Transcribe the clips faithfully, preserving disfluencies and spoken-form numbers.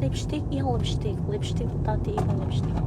Lipstick, iha lipstick. Lipstick, tati iha lipstick.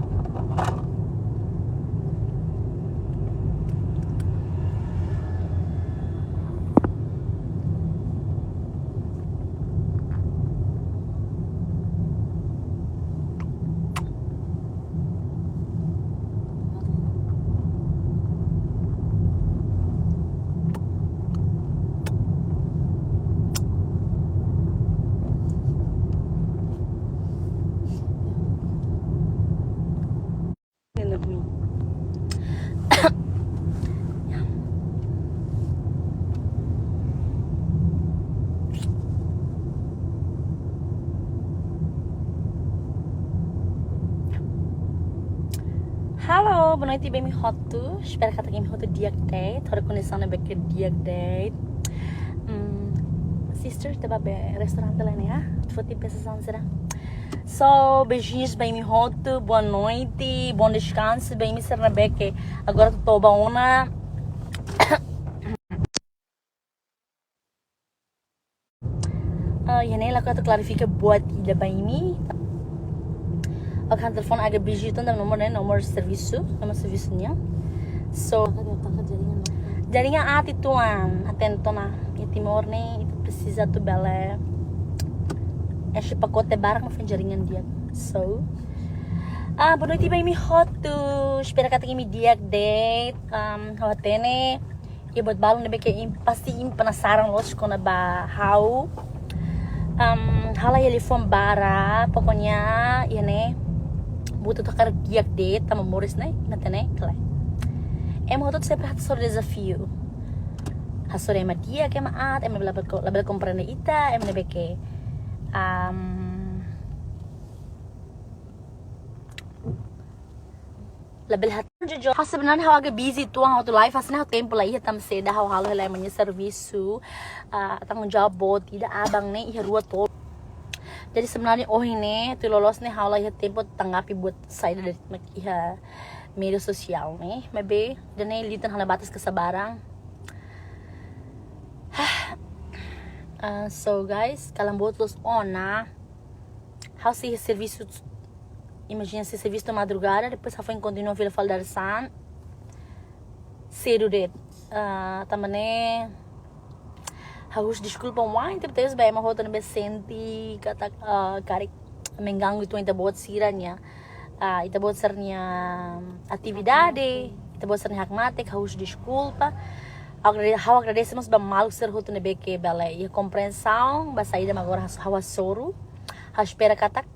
Halo, boa noite ba imi hotu. Espera katak imi hotu di'ak de'it. Ha'u-nia kondisaun ne'ebé ke di'ak de'it. Hmm, sister, ita bá be restaurante lai ne'e, ah? Foti pesasaun sira. So, beijinhos ba imi hotu, boa noite, bom descanso ba imi sira ne'ebé ke agora atu toba ona. Ah, iha ne'e lakohi atu klarifika buat ida ba imi. Ha'u-nia telefone agak busy, entaun nomor ne'e, nomor servisu, nomor servisu nian. So, jaringan aat uitoan, atento ona, iha Timor ne'e, ita presiza atu bele enxe pakote barak mak foin jaringan di'ak. So, ah, boa noite ba imi hotu. Espera katak imi di'ak de'it. Um, ha'u hatene iha buat balu ne'ebé ke imi, pasti imi penasaran loos kona-ba ha'u. Um, ha'u la iha liafuan barak, pokoknya, iha ne'e, buat hotu hakarak di'ak de'it, tanba moris ne'e, imi hatene, klaru. Ema hotu sempre hasoru dezafiu. Hasoru ema di'ak, ema aat, ema labele ko-, labele komprende ita, ema ne'ebé ke, um, labele hat-, jujur. Ha'u sebenarnya ha'u agak busy uitoan, ha'u atu live, hanesan ne'e ha'u tempu la iha, tanba saida, ha'u halo hela ema nia servisu, ah, tanggung jawab boot ida, aban ne'e iha rua tolu. Jadi sebenarnya ohin ne'e, tuir loloos ne'e ha'u la iha tempu tanggapi buat saida de'it mak iha média sosiál ne'e. Maibé, ida-ne'e liután ha'u-nia batas kesabaran. Ah, so guys, kalan boot loos ona. Ha'u sei servisu, imajina sei servisu to'o madrugada, depois ha'u foin kontinua fila fali dadeer-saan sedu de'it. Ah, tanba ne'e, ha'u husu deskulpa wa'in tebes ba ema hotu ne'ebé sente katak, ah, karik mengganggu uitoan ita-boot sira-nia, ah, ita-boot sira-nia atividade, ita-boot sira-nia hakmatek, ha'u husu deskulpa. Ha'u agrade-, ha'u agradese mós ba maluk sira hotu ne'ebé ke bele iha komprensaun ba saida mak agora ha'u hasoru. Ha'u espera katak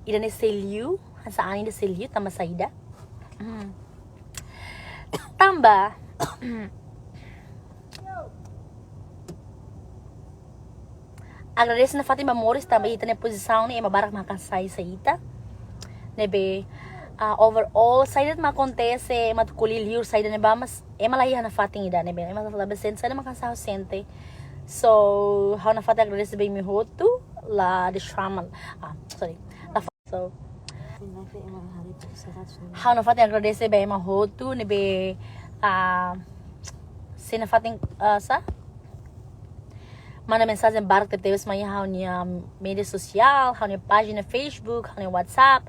ida-ne'e sei liu, hanesan anin ida sei liu, tanba saida. Hmm. Tanba agradese nafatin ba moris, tanba ita-nia pozisaun ne'e ema barak mak hanesan ita. Ne'ebé, ah, overall, saida mak akontese, ema atu ko'alia liur saida ne'ebá, mas ema la iha nafatin ida ne'ebé, ema labele sente saida mak hanesan ha'u sente. So, ha'u nafatin agradese ba imi hotu, la de chamal. Ah, sorry. La fa-, so, ha'u nafatin agradese ba ema hotu ne'ebé, ah, sei nafatin, ah, sá? Manda mensajen barak tebetebes mai ha'u-nia média sosiál, ha'u-nia pájina Facebook, ha'u-nia WhatsApp.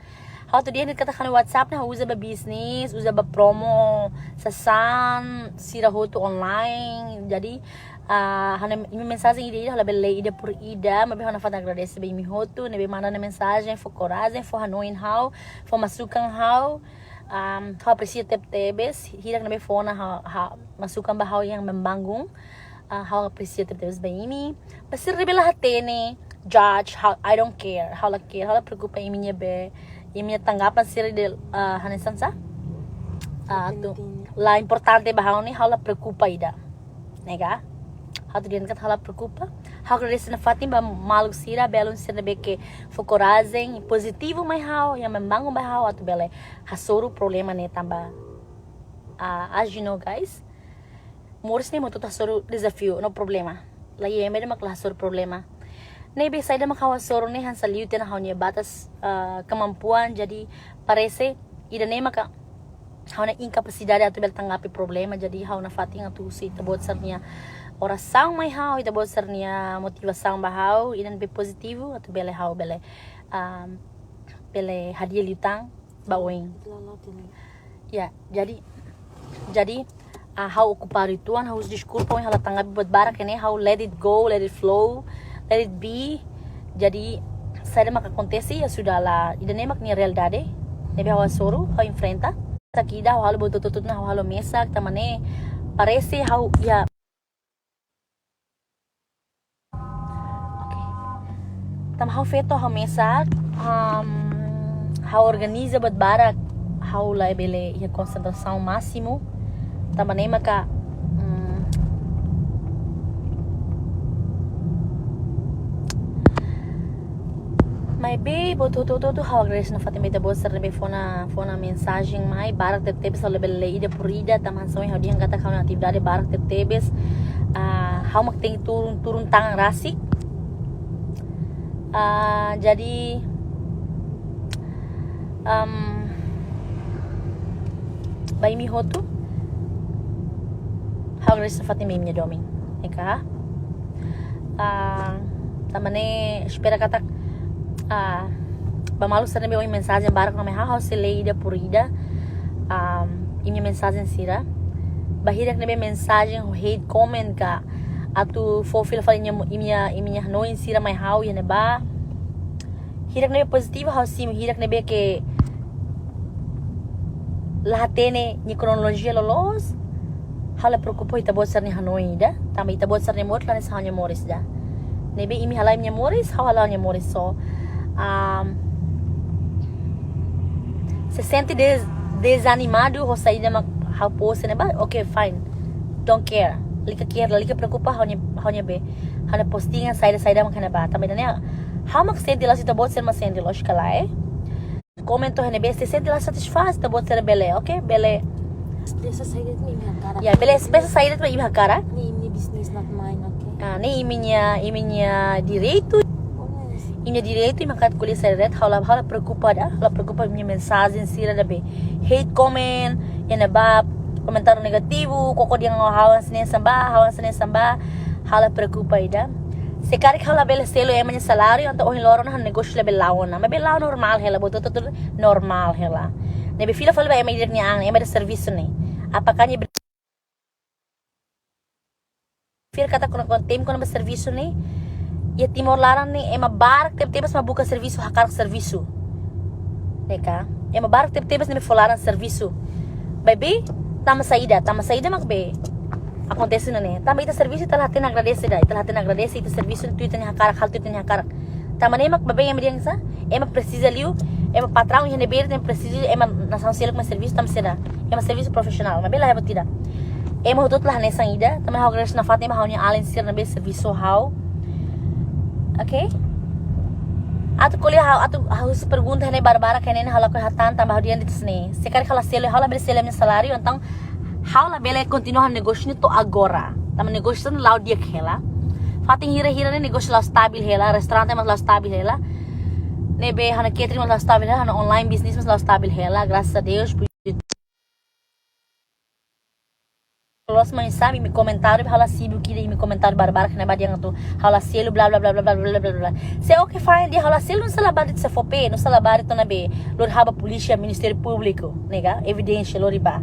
Ha'u atu dehan katak ha'u-nia WhatsApp ne'e ha'u uza ba bisnis, uza ba promo sasán sira hotu online. Jadi, ah, ha'u-nia, imi-nia mensajen ida-ida ha'u labele lee ida por ida, maibé ha'u nafatin agradese ba imi hotu ne'ebé manda nia mensajen, fó korajen, fó hanoin ha'u, fó masukan ha'u. Um, ha'u apresia tebetebes, hirak ne'ebé fó ona ha'u, ha'u, masukan ba ha'u yang membangun. Ah, ha'u apresia tebetebes ba imi. Ba sira ne'ebé la hatene, judge, ha'u, I don't care. Ha'u la care, ha'u la preokupa imi-nia be, imi-nia tanggapan sira de, ah, hanesan sá? Ah, atu, la importante ba ha'u ne'e, ha'u la preokupa ida. Ne'e ka? Ha'u atu dehan katak ha'u la preokupa. Ha'u agradese nafatin ba maluk sira, belun sira ne'ebé ke fó korajen, pozitivu mai ha'u, yang membangun ba ha'u, atu bele hasoru problema ne'e tanba, ah, as you know, guys, moris ne'e ema hotu hasoru dezafiu, no problema. La iha ema ida mak la hasoru problema. Ne'ebé saida mak ha'u hasoru ne'e hanesan liu tiha ona ha'u-nia batas, ah, kemampuan, jadi parese ida-ne'e maka ha'u-nia inkapasidade atu bele tanggapi problema, jadi ha'u nafatin atu husu ita-boot sira-nia orasaun mai ha'u, ita-boot sira-nia motivasaun ba ha'u, ida ne'ebé pozitivu, atu bele ha'u bele, ah, bele hadi'a liután ba oin. Ya, jadi, jadi, ah, ha'u okupadu uitoan, ha'u husu deskulpa, ohin ha'u la tanggapi buat barak ne'e, ha'u let it go, let it flow, let it be. Jadi, saida mak akontese, ya sudahlah, ida-ne'e mak nia realidade, ne'ebé ha'u hasoru, ha'u enfrenta. Taki ida, ha'u halo buat hotu-hotu ne'e, ha'u halo mesak, tanba ne'e, parese, ha'u, ya, Oke. Tanba ha'u feto ha'u mesak, um, ha'u organiza buat barak, ha'u la bele iha konsentrasaun másimu. Tanba ne'e maka, mm, maibé, buat hotu-hotu ha'u agradese nafatin ba ita-boot sira ne'ebé fó ona, fó ona mensajen mai, barak tebetebes, ha'u la bele lee ida por ida, tanba hanesan ohin ha'u dehan katak ha'u-nia atividade barak tebetebes. Ah, ha'u mak tenke turun, turun tangan rasik. Ah, jadi, am, ba imi hotu, ha'u agradese nafatin ba imi-nia domin. Ne'e ka? Ah, tanba ne'e espera katak, ah, ba maluk sira ne'ebé ohin mensajen barak ona mai ha'u, ha'u sei lee ida por ida, ah, imi-nia mensajen sira. Ba hirak ne'ebé mensajen hate comment ka atu fó fila fali imi-nia, imi-nia, imi-nia hanoin sira mai ha'u iha ne'ebá. Hirak ne'ebé pozitivu ha'u simu, hirak ne'ebé ke la hatene nia kronolojia loloos, ha'u la preokupa ho ita-boot sira-nia hanoin ida, tanba ita-boot sira-nia moris la hanesan ha'u-nia moris ida. Ne'ebé imi hala'o imi-nia moris, ha'u hala'o ha'u-nia moris. So, um, se sente des-, dezanimadu ho saida mak ha'u post iha ne'ebá, oke, fine. Don't care. Lalika care, lalika preokupa ho ha'u-nia, ho ha'u-nia be, ho ha'u-nia postingan saida, saida mak iha ne'ebá. Tanba ida-ne'e, ha'u mak sente, la'ós ita-boot sira mak sente, lójika lae. Komentáriu iha ne'ebé, se sente la satisfás, ita-boot sira bele, oke? Bele. Expresa saida mak imi hakarak. Ya, bele expresa saida mak imi hakarak. Ne'e imi-nia business, not mine, oke? Ah, ne'e imi-nia, imi-nia direitu. Imi-nia direitu, imi hakarak ko'alia saida de'it, ha'u la, ha'u la preokupa ida, ha'u la preokupa imi-nia mensajen sira ida be. Hate comment, iha ne'ebá, komentáriu negativu, koko dehan ha'u hanesan ne'e hanesan bá, ha'u hanesan ne'e hanesan bá, ha'u la preokupa ida. Se karik ha'u la bele selu ema nia saláriu, entaun ohin loron ha'u-nia negósiu la bele la'o ona. Maibé la'o normál hela, buat hotu-hotu normál hela. Ne'ebé fila fali ba ema ida-idak nia an, ema ida servisu ne'e. Apakah nia fiar katak kona-ba, kona-ba tempu kona-ba servisu ne'e, iha Timor laran ne'e ema barak tebetebes mak buka servisu, hakarak servisu. Ne'e ka? Ema barak tebetebes ne'ebé fó laran servisu. Maibé, tanba saida, tanba saida mak be akontese nune'e. Tanba ita servisu, ita la hatene agradese ida, ita la hatene agradese, ita servisu tuir ita-nia hakarak, halo tuir ita-nia hakarak. Tanba ne'e mak be ema dehan sá, ema presiza liu, ema patraun iha ne'ebé de'it ema presiza, ema nasaun seluk mak servisu, tanba saida? Ema servisu profisionál, maibé la iha buat ida. Ema hotu-hotu la hanesan ida, tanba ha'u agradese nafatin ba ha'u-nia alin sira ne'ebé servisu ho ha'u. Oke? Atu ko'alia ha'u, atu ha'u husu pergunta iha ne'e barbarak iha ne'e, ha'u lakohi hatán tanba ha'u dehan de'it hanesan ne'e. Se karik ha'u la selu, ha'u la bele selu ema nia saláriu, entaun ha'u la bele kontinua ha'u-nia negósiu ne'e to'o agora. Tanba negósiu ne'e la'o di'ak hela. Fatin hira-hira ne'e negósiu la'o stabil hela, restaurante mós la'o stabil hela. Ne'ebé ha'u-nia catering mós la'o stabil hela, ha'u-nia online business mós la'o stabil hela, graças a Deus. Loos mak sabe, imi-nia komentáriu, ha'u la sibuk ida, imi-nia komentáriu barbarak iha ne'ebá dehan atu ha'u la selu, blá, blá, blá. Se oke, fine, dehan ha'u la selu, nusá labarik se fope, nusá labarik to'o ne'ebé, lori ha'u ba polísia, Ministériu Públiku, ne'e ka, evidénsia, lori bá.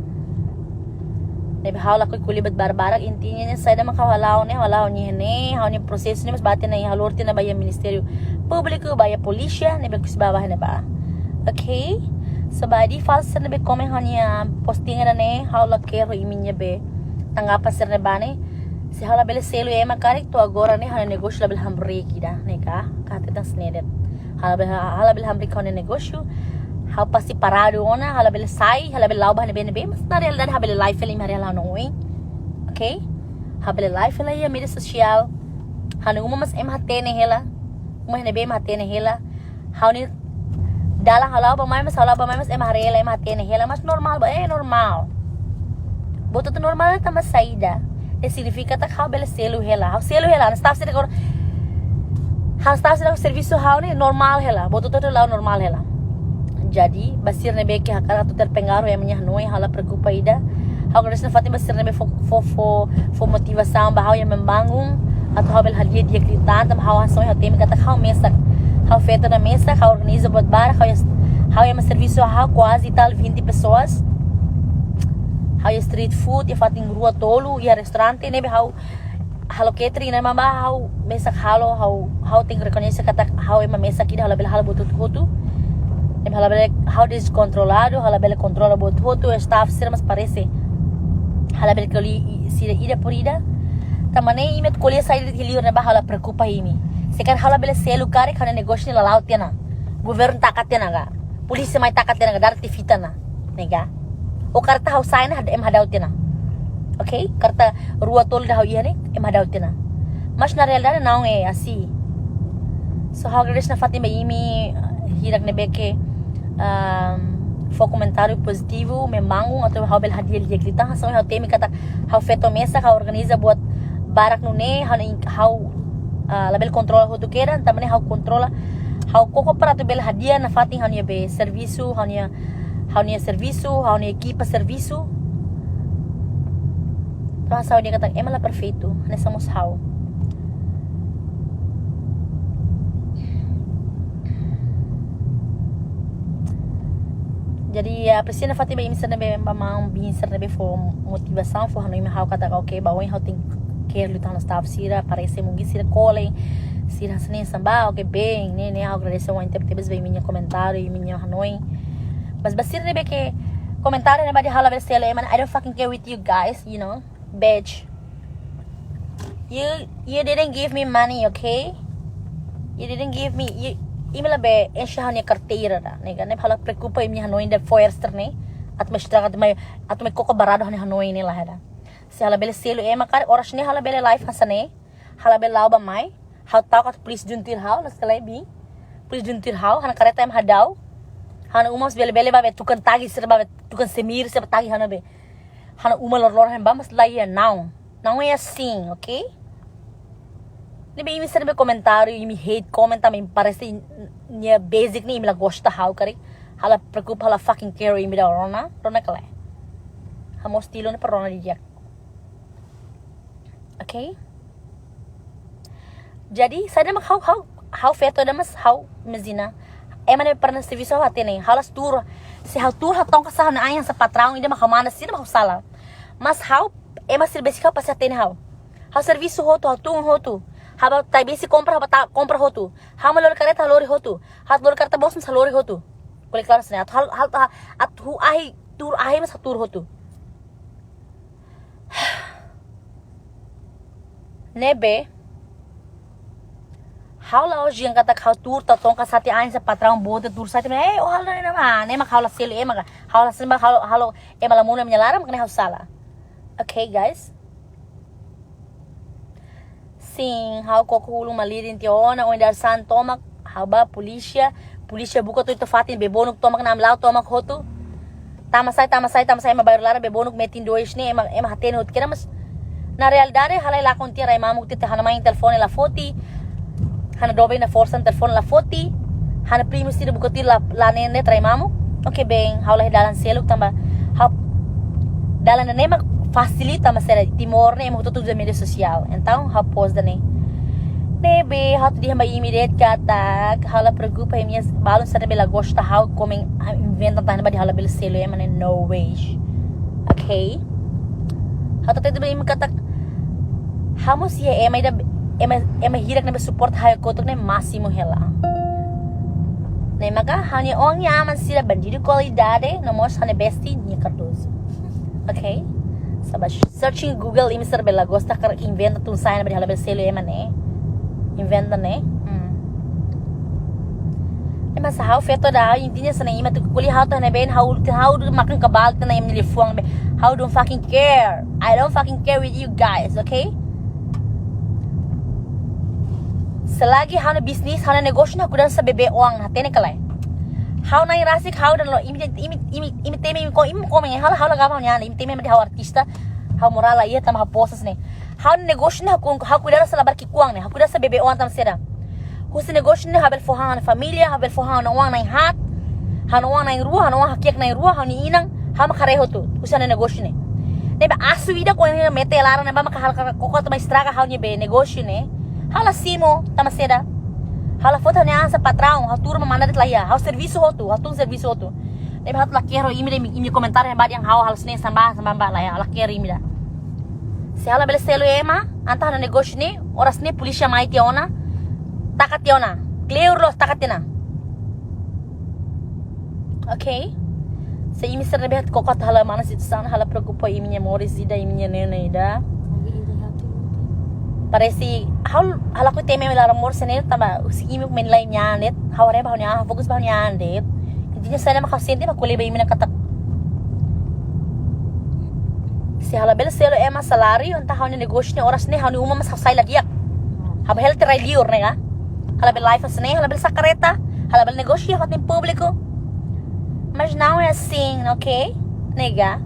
Ne'ebé ha'u lakohi ko'alia buat barbarak, intinya ne'e saida mak ha'u hala'o ne'e, ha'u hala'o ne'e, ne'e, ha'u-nia prosesu ne'e mós bá tiha ona, ha'u lori tiha ona ba iha Ministériu Públiku, ba iha polísia, ne'ebé husi bá ba iha ne'ebá. Oke? So, ba ida fali sira ne'ebé komen ha'u-nia postingan ida-ne'e, ha'u la care ho imi-nia be tanggapan sira ne'ebá ne'e. Se ha'u la bele selu ema karik, to'o agora ne'e ha'u-nia negósiu la bele hamriik ida, ne'e ka, katak hanesan ne'e de'it. Ha'u la bele, ha'u la bele hamriik ha'u-nia negósiu. Ha'u pasti paradu ona, ha'u la bele sai, ha'u la bele la'o ba ne'ebé-ne'ebé, mas na realidade ha'u bele live hela, imi haree ha'u-nia oin. Oke? Ha'u bele live hela iha média sosiál. Ha'u-nia uma mós ema hatene hela. Uma ne'ebé ema hatene hela. Ha'u-nia dalan ha'u la'o bá mai mós, ha'u la'o bá mai mós ema haree hela, ema hatene hela, mas normál ba, eh, normál. Buat hotu normál tanba saida? Ne'e signifika katak ha'u bele selu hela. Ha'u selu hela, ha'u staff sira kor, ha'u staff sira servisu ha'u ne'e normál hela. Buat hotu la'o normál hela. Jadi, ba sira ne'ebé ke hakarak atu terpengaruh ema nia hanoin, ha'u la preokupa ida. Ha'u agradese nafatin ba sira ne'ebé fó, fó, fó, fó motivasaun ba ha'u yang membangun, atu ha'u bele hadi'a di'ak liután, tanba ha'u hanesan ohin ha'u temi katak ha'u mesak. Ha'u feto ona mesak, ha'u organiza buat barak, ha'u iha, ha'u iha ema servisu ha'u kuaze tal vinte pessoas. Ha'u iha street food, iha fatin rua tolu, iha restaurante, ne'ebé ha'u halo catering, ne'e mak ha'u mesak halo, ha'u, ha'u tenke rekoñese katak ha'u ema mesak ida, ha'u labele halo buat hotu-hotu. Ne'ebé ha'u labele, ha'u deskontroladu, ha'u labele kontrola buat hotu, staff sira mós parese. Ha'u labele ko'alia i-, sira ida por ida. Tanba ne'e imi atu ko'alia saida iha liur ne'ebá ha'u la preokupa imi. Se karik ha'u labele selu karik, ha'u-nia negósiu ne'e la la'o tiha ona. Governu taka tiha ona ka. Polísia mai taka tiha ona ka, darat tiha fita ona. Ne'e ka. Ou karta ha'u sa'e ona, had-, ema hadau tiha ona. Oke? Karta rua tolu ida ha'u iha ne'e, ema hadau tiha ona. Mas na realidade não é assim. So, ha'u agradese nafatin ba imi, hirak ne'ebé ke, ahm, fó komentáriu pozitivu, membangun, atu ha'u bele hadi'a di'ak liután, hanesan ha'u temi katak ha'u feto mesak, ha'u organiza buat barak nune'e, ha'u ne'e, ha'u, ah, labele kontrola hotu kedan, tanba ne'e ha'u kontrola, ha'u koko para atu bele hadi'a nafatin ha'u-nia be servisu, ha'u-nia, ha'u-nia servisu, ha'u-nia ekipa servisu. Entaun ha'u dehan katak ema la perfeitu, hanesan mós ha'u. Jadi, ya, apresia nafatin ba imi sira ne'ebé, ba maun-bin sira ne'ebé fó motivasaun, fó hanoin mai ha'u katak, oke, ba oin ha'u tenke care liután ha'u-nia staff sira, parese mungkin sira kole, sira hanesan ne'e hanesan ba, oke, bem, ne'e, ne'e, ha'u agradese wain tebetebes ba imi-nia komentáriu, imi-nia hanoin. Mas ba sira ne'ebé ke komentáriu ne'ebá dehan ha'u labele selu ema, I don't fucking care with you guys, you know, bitch. You, you didn't give me money, okay? You didn't give me, you, imi labele enxe ha'u-nia karteira ida, ne'e ka, ne'e ha'u la preokupa imi-nia hanoin ida foerster ne'e, atu mai estraga, atu mai, atu mai koko baradu ha'u-nia hanoin ne'e lae ida. Se ha'u labele selu ema karik, oras ne'e ha'u labele live hanesan ne'e, ha'u labele la'o bá mai, ha'u ta'uk atu polísia dun tuir ha'u, la sele bi, polísia dun tuir ha'u, ha'u-nia kareta ema hadau, ha'u-nia uma mós bele-bele bá be tukan tagi sira bá be tukan semir sira bá tagi ha'u-nia be. Ha'u-nia uma lor-loron ne'ebá mós la iha, não. Não é assim, ok? Ne'ebé imi sira ne'ebé komentáriu, imi hate comment tanba imi parese imi-nia basic ne'e imi la gosta ha'u karik. Ha'u la preokupa, ha'u la fucking care imi ida rona, rona ka lae. Ha'u mós tilun para rona didi'ak. Ok? Jadi, saida mak ha'u, ha'u, ha'u feto ida mas ha'u, imajina. Ema ne'ebé pernah servisu ha'u hatene, ha'u la tuur, se ha'u tuur ha'u tonka sa'e ha'u-nia ain hanesan patraun ida mak ha'u manda sira mak ha'u sala. Mas ha'u, ema sira besik ha'u pasti hatene ha'u. Ha'u servisu hotu, ha'u tun hotu. Ha'u bá tebes kompra, ha'u bá ta-, kompra hotu. Ha'u mak lori kareta, ha'u lori hotu. Ha'u lori kareta bos, ha'u lori hotu. Ko'alia klaru hanesan ne'e, atu ha'u, ha'u, ha'u, atu ha'u ahi, tuur ahi mas ha'u tuur hotu. Ne'ebé ha'u la oji yang katak ha'u tuur, ha'u tonka sa'e ain hanesan patraun boot, tuur sa'e, eh, oh, halo ne'e mak, ne'e mak ha'u la selu ema ka. Ha'u la selu, ha'u, ha'u, ema la monu ema nia laran, mak ne'e ha'u sala. Ok, guys. Sin, ha'u koko ulun malirin tiha ona, ohin dadeer-saan tomak, ha'u bá polísia, polísia buka tuir ita fatin, bebonuk tomak, na'an la'o tomak hotu. Tama sai, tama sai, tama sai, ema bairru laran bebonuk metin dois ne'e, ema, ema hatene hotu kedan, mas na realidade, ha'u la lakon tiha, rai mamuk tiha, ha'u-nia mãe telefone la foti, ha'u-nia doben nia forsa telefone la foti, ha'u-nia primu sira buka tuir la, la ne'e, ne'e rai mamuk. Ok, bem, ha'u la iha dalan seluk tanba ha'u dalan ne'e mak fasilita, mas era Timor ne'e ema hotu-hotu uza média sosiál. Entaun, ha'u post ida-ne'e. Ne'ebé, ha'u atu dehan ba imi de'it katak ha'u la preokupa imi-nia balun sira ne'ebé la gosta ha'u, komen, ah, inventa tan ba dehan ha'u labele selu ema ne'e, no way. Ok? Ha'u atu hatete ba imi katak ha'u mós iha ema ida, ema, ema hirak ne'ebé support ha'u iha kotuk ne'e másimu hela. Ne'e maka ha'u-nia oan nia aman sira bandidu kualidade, no mós ha'u-nia bestie Nia Cardoso. Ok? Sá bá searching Google, imi sira ne'ebé la gosta karik inventa tun sa'e ne'ebé dehan ha'u labele selu ema ne'e. Inventa ne'e. Hmm. Ema sá ha'u feto ida, intinya hanesan ne'e, imi atu ko'alia ha'u tan ne'ebé, ha'u, ha'u dun makan kabal tan ne'e, imi liafuan be. Ha'u don't fucking care. I don't fucking care with you guys, ok? Selagi ha'u-nia bisnis, ha'u-nia negósiu ne'e ha'u kuda hanesan bebé-oan, hatene ka lae? Ha'u na'in rasik, ha'u dehan lo, imi, imi, imi, imi temi, imi ko, imi komen, ha'u la, ha'u la gaba ha'u-nia an, imi temi mak dehan ha'u artista, ha'u morál la iha tanba ha'u post hanesan ne'e. Ha'u-nia negósiu ne'e ha'u, ha'u kuda hanesan labarik ki'ikoan ne'e, ha'u kuda hanesan bebé-oan tanba saida? Husi negósiu ne'e ha'u bele fó han família, ha'u bele fó han ha'u-nia oan na'in-haat, ha'u-nia oan na'in-rua, ha'u-nia oan hakiak na'in-rua, ha'u-nia inan, ha'u mak haree hotu, husi ha'u-nia negósiu ne'e. Ne'ebé asu ida kuandu nia mete laran ne'ebá mak ha'u halo koko atu mai estraga ha'u-nia be negósiu ne'e. Ha'u la simu, tanba saida? Ha'u la foti ha'u-nia an hanesan patraun, ha'u tuur mak manda de'it, laiha. Ha'u servisu hotu, ha'u tun servisu hotu. Ne'ebé ha'u la keho imi de'it, imi komentáriu ba dehan ha'u halo hanesan ne'e, sá ba, sá ba, laiha, la keho imi de'it. Se ha'u labele selu ema, entaun ha'u-nia negósiu ne'e, oras ne'e polísia mai tiha ona, taka tiha ona. Kleur loos taka tiha ona. Oke. Se imi sira ne'ebé atu koko atu halo mana situasaun, ha'u la preokupa imi-nia moris ida, imi-nia ne'e ne'e ida. Parese ha'u, ha'u lakohi temi imi laran moris ne'e, tanba husi imi menilai imi-nia an de'it, ha'u haree ba ha'u-nia an, fokus ba ha'u-nia an de'it. Intinya saida mak ha'u sente mak ko'alia ba imi ne'e katak, se ha'u labele selu ema saláriu, entaun ha'u-nia negósiu ne'e oras ne'e ha'u-nia uma mós ha'u sai la di'ak. Ha'u bele tiha rai-li'ur ne'e ka. Ha'u labele live hanesan ne'e, ha'u labele sá karreta, ha'u labele negósiu, ha'u fatin públiku. Mas não é assim, ok? Ne'e ka.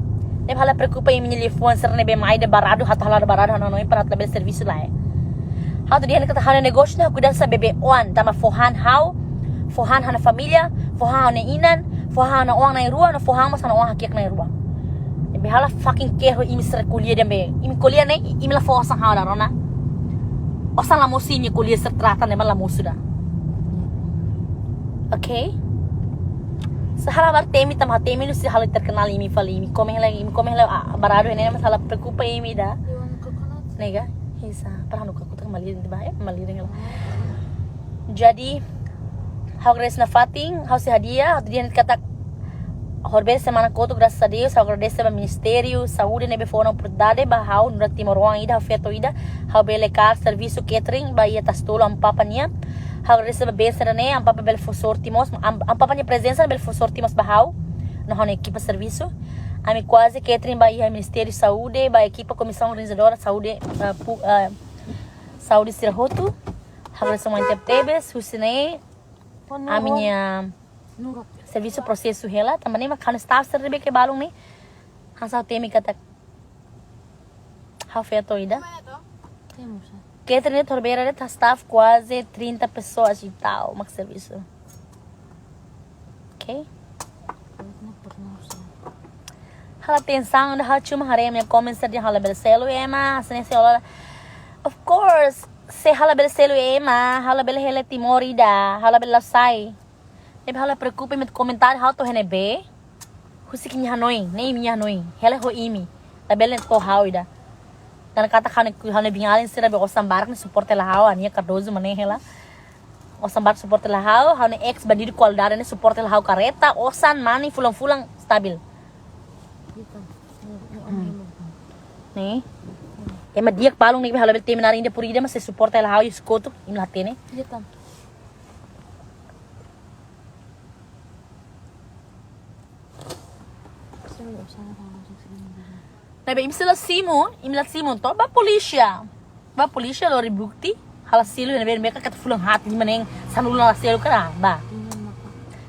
Ne'ebé ha'u la preokupa imi-nia liafuan sira ne'ebé mai de'it baradu, ha'u atu halo baradu, ha'u hanoin para ha'u labele servisu, lae. Ha'u atu dehan katak ha'u-nia negósiu ne'e ha'u kuidadu hanesan bebé oan, tanba fó han ha'u, fó han ha'u-nia família, fó han ha'u-nia inan, fó han ha'u-nia oan na'in-rua, no fó han mós ha'u-nia oan hakiak na'in-rua. Ne'ebé ha'u la fucking keho imi sira ko'alia dehan be, imi ko'alia ne'e, imi la fó osan ha'u ida rona. Osan la mosu imi ko'alia sira trata ne'e mak la mosu ida. Oke? Se ha'u la barak temi tanba temi no se halo terkenal imi fali, imi komen hela, imi komen hela, ah, baradu ne'e, mas ha'u la preokupa imi ida. You want coconut? Ne'e ka? Hanesan, para ha'u-nia kakutak malirin ba, eh, malirin hela. Jadi, ha'u agradese nafatin, ha'u sei hadi'a, ha'u atu dehan katak, horibainrua semana kotuk, graças a Deus, ha'u agradese ba Ministériu Saúde ne'ebé fó ona oportunidade ba ha'u nu'udar timoroan ida, ha'u feto ida, ha'u bele kaer servisu catering ba iha Tasi Tolu Amu Papa nian. Ha'u agradese ba bensa ida-ne'e, Amu Papa bele fó sorte mós, Am-, Amu Papa nia prezensa bele fó sorte mós ba ha'u no ha'u-nia ekipa servisu. Ami kuaze catering ba iha Ministériu Saúde, ba ekipa Komisaun Organizadora Saúde, eh, pu-, eh, Saúde sira hotu. Ha'u agradese tebes, husi ne'e, ami-nia servisu prosesu hela, tanba ne'e mak ha'u-nia staff sira ne'ebé ke balun ne'e, hanesan ha'u temi katak ha'u feto ida. Temos, eh. Catering ne'e horibainrua de'it staff kuaze trinta pessoas e tal mak servisu. Ok? Ha'u la atensaun, ha'u cuma haree imi-nia comment sira dehan ha'u labele selu ema, hanesan ne'e selu. Of course, se ha'u labele selu ema, ha'u labele hela Timor ida, ha'u labele la sai. Ne'ebé ha'u la preokupa imi komentáriu ha'u to'o iha ne'ebé. Husik imi-nia hanoin, ne'e imi-nia hanoin. Hela ho imi. Labele to'o ha'u ida. Tanba katak ha'u-nia, ha'u-nia biin-alin sira be osan barak ne'e suporta hela ha'u, Ania Cardoso mak ne'e hela. Osan barak suporta hela ha'u, ha'u-nia ex bandidu kualidade ne'e suporta hela ha'u karreta, osan, mane, fulan-fulan, stabil. Ne'e. Ema di'ak balun ne'ebé ha'u labele temi naran ida por ida, mas sei suporta hela ha'u, iha kotuk, imi la hatene. Ne'ebé imi sei la simu, imi la simu, to'o ba polísia. Ba polísia lori bukti, ha'u la selu ne'ebé, ne'ebé katak fulan haat, lima neen, sanulu la selu ka lae, ba.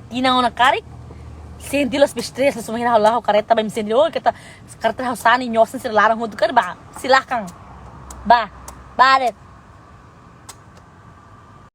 Tinan ona karik, sente loos be stress, langsung ha'u la'o karreta, ba imi sente, oh, katak karreta ha'u sa'e ne'e, nyosen sira laran hotu ka lae, ba. Silakan. Ba. Ba de'it.